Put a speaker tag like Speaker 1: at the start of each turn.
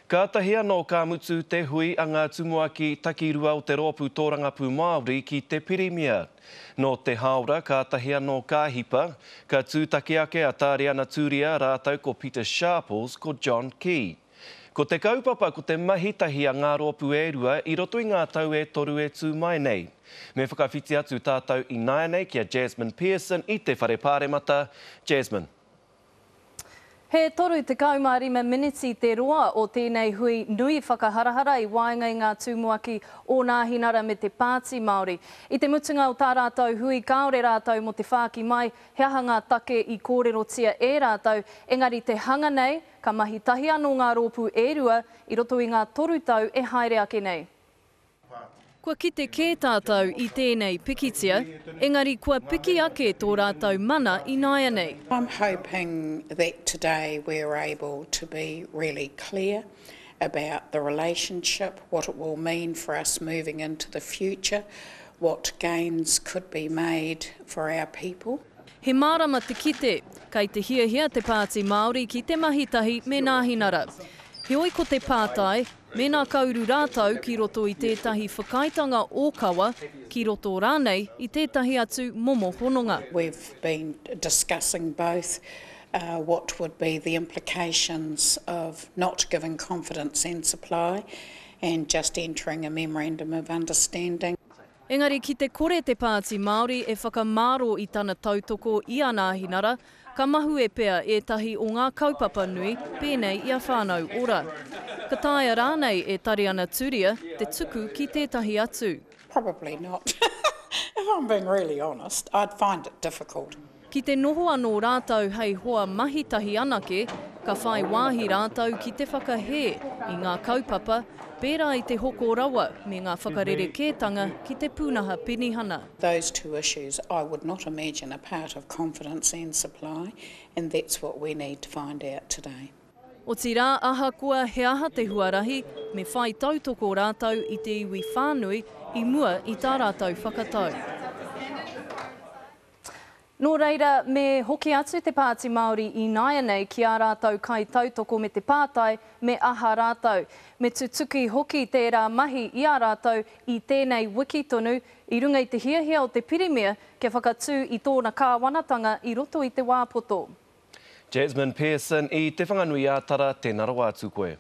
Speaker 1: Kātahi anō ka mutu te hui a ngā tumuaki takirua o te Rōpū Tōrangapū Māori ki te Pirimia. Nō te hāora kātahi anō ka hipa, ka tūtaki ake a Tāriana Tūria rātou ko Pita Sharples ko John Key. Ko te kaupapa ko te mahi tahi a ngā rōpū e rua i roto i ngā tau e toru e tū mai nei. Me whakawhiti atu tātou ināianei ki a Jasmine Pearson i te Whare Pāremata. Jasmine.
Speaker 2: He 35 miniti te roa o tēnei hui nui whakaharahara i waenga i ngā tumuaki o Nāhinara me te Pāti Māori. I te mutunga o tā rātou hui kāore rātou mō te whāki mai he aha ngā take i kōrerotia e rātou, engari te hanga nei, ka mahi tahi anō ngā rōpū e rua i roto i ngā toru tau e haere ake nei.
Speaker 3: Kua kite kē tātou i tēnei pikitia, engari kua piki ake tō rātou mana ināianei.
Speaker 4: I'm hoping that today we're able to be really clear about the relationship, what it will mean for us moving into the future, what gains could be made for our people.
Speaker 3: He mārama te kite, kei te hiahia te Pāti Māori ki te mahi tahi me Nāhinara. Heoi ko te pātai, Mēnā ka uru rātou ki roto i tētahi whakaaetanga ōkawa, ki roto rānei i tētahi atu momo hononga.
Speaker 4: We've been discussing both what would be the implications of not giving confidence and supply and just entering a memorandum of understanding.
Speaker 3: Engari ki te kore te Pāti Māori e whakamāro i tana tautoko i a Nāhinara, ka mahue pea ētahi o ngā kaupapa nui pēnei i a Whānau Ora. Ka taea rānei e Tariana Turia te tuku ki tētahi atu?
Speaker 4: Probably not. If I'm being really honest, I'd find it difficult.
Speaker 3: Ki te noho anō rātou hei hoa mahi tahi anake, ka whai wāhi rātou ki te whakahē i ngā kaupapa pērā i te hoko rawa me ngā whakarerekētanga ki te pūnaha penihana.
Speaker 4: Those two issues I would not imagine are part of confidence and supply and that's what we need to find out today.
Speaker 3: Otirā, ahakoa he aha te huarahi, me whai tautoko rātou i te iwi whānui i mua i tā rātou whakatau.
Speaker 2: Nō reira, me hoki atu te Pāti Māori ināianei ki ā rātou kaitautoko me te pātai me aha rātou. Me tutuki hoki tērā mahi i a rātou i tēnei wiki tonu, i runga i te hiahia o te Pirimia kia whakatū i tōna kāwanatanga i roto i te wā poto.
Speaker 1: Jasmine Pearson i Te Whanganui-ā-Tara, tēnā rawa atu koe.